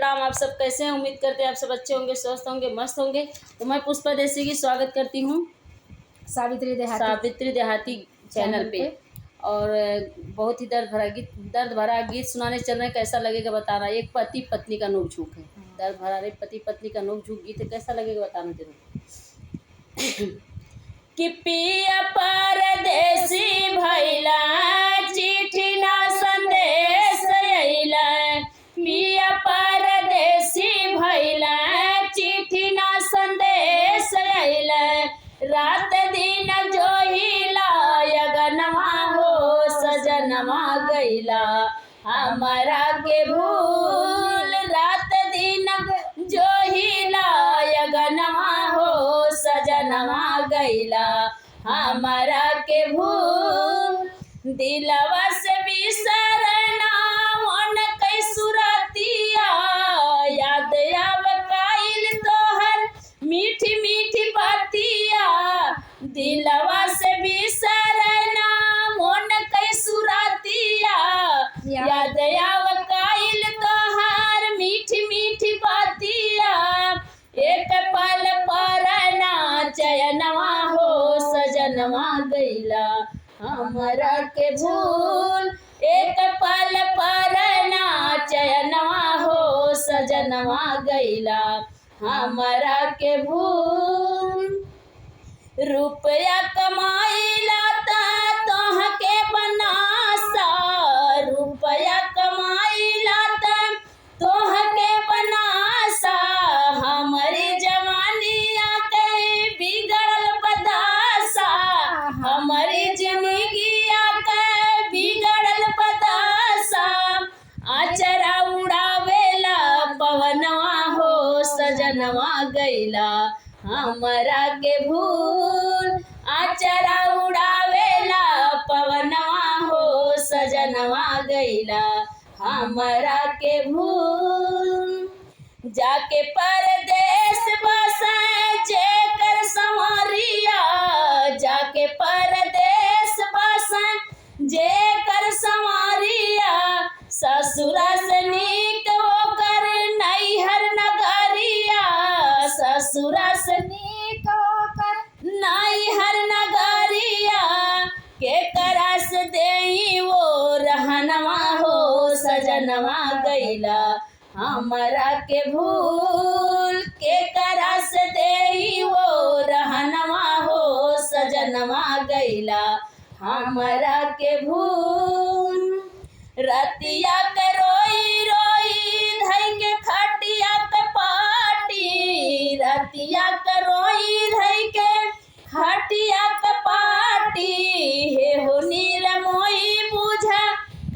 प्रणाम। आप सब कैसे हैं? उम्मीद करते हैं आप सब अच्छे होंगे, स्वस्थ होंगे, मस्त होंगे। तो मैं पुष्पा देसी की स्वागत करती हूँ सावित्री देहाती सावित्री देहाती चैनल पे। और बहुत ही दर्द भरा गीत सुनाने चल रहे हैं। कैसा लगेगा बताना। एक पति पत्नी का नोक झोंक है, दर्द भरा नहीं, पति पत्नी का नोक झोंक गीत है, कैसा लगेगा बताना जरूर। कि पिया परदेसी भैला, चिट्ठी ना संदेश अइला। पिया परदेसी भैला, चिट्ठी ना संदेश अइला। रात दिन जोहिला अगनवा हो सजनवा गइला हमारा के भूल। रात दिन जोहिला अगनवा हो सजनवा गइला हमारा के भूल। दिलवा से बिसरना मन कै सुरतिया, याद आव काइल तोहर मीठी मीठी बातिया। दिलवा से बिसरना मन कै सुरतिया, याद आव काइल तोहर मीठी मीठी बातिया। एक पल परना चयनवा हो सजनवा गइला हमरा के भूल। एक पल परना चयनवा हो सजनवा गइला हमरा के भूल। रुपया कमाइला ता तोहके बनासा, रुपया कमाइला ता तोहके बनासा। हमारी जवानिया के बिगड़ल बदासा, हमारी जिंदगिया के बिगड़ल बदासा। आचरा उड़ावेला पवनवा हो सजनवा गइला हमरा के भूल। आचरा उड़ावेला पवनवा हो सजनवा गइला हमरा के भूल। जाके परदेस बसाए जेकर संवरिया, जाके परदेस बसाए जेकर संवरिया। ससुरा से नीक ओकर नैहर नगरिया, ससुरा से नीक ओकर नैहर नगरिया। के करस देई वो रहनवा हो सजनवा गइला हमरा के भूल। के करस देई वो रहनवा हो सजनवा गइला हमरा के भूल। रतिया के रोई रोई धई के खटिया के पाटी, रतिया के रोई धई के खटिया के पाटी। हे हो नीरमोई बुझा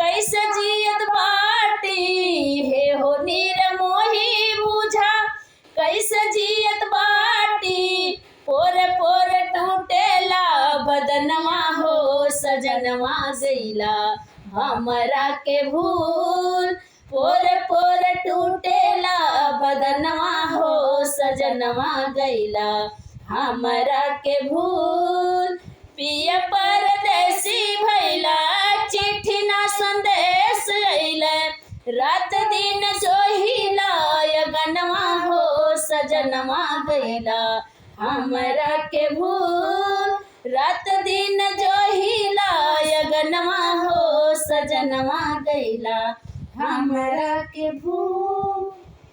कैसे जियत बाटी, हे हो नीरमोही बुझा कैसे जियत बाटी। पोर पोर टूटेला बदनवा हो सजनवा गइला हमरा के भूल। पोर पोर टूटेला बदनवा हो सजनवा गइला हमरा के भूल। पिया परदेसी भैला, चिट्ठी ना संदेश अइला। रात दिन जोहिला अगनवा हो सजनवा गइला हमरा के भूल। रात दिन जोहिला अगनवा हो सजनवा गइला हमरा के भूल।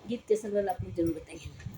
गीत कैसन लगल आप लोग जरूर बताइए।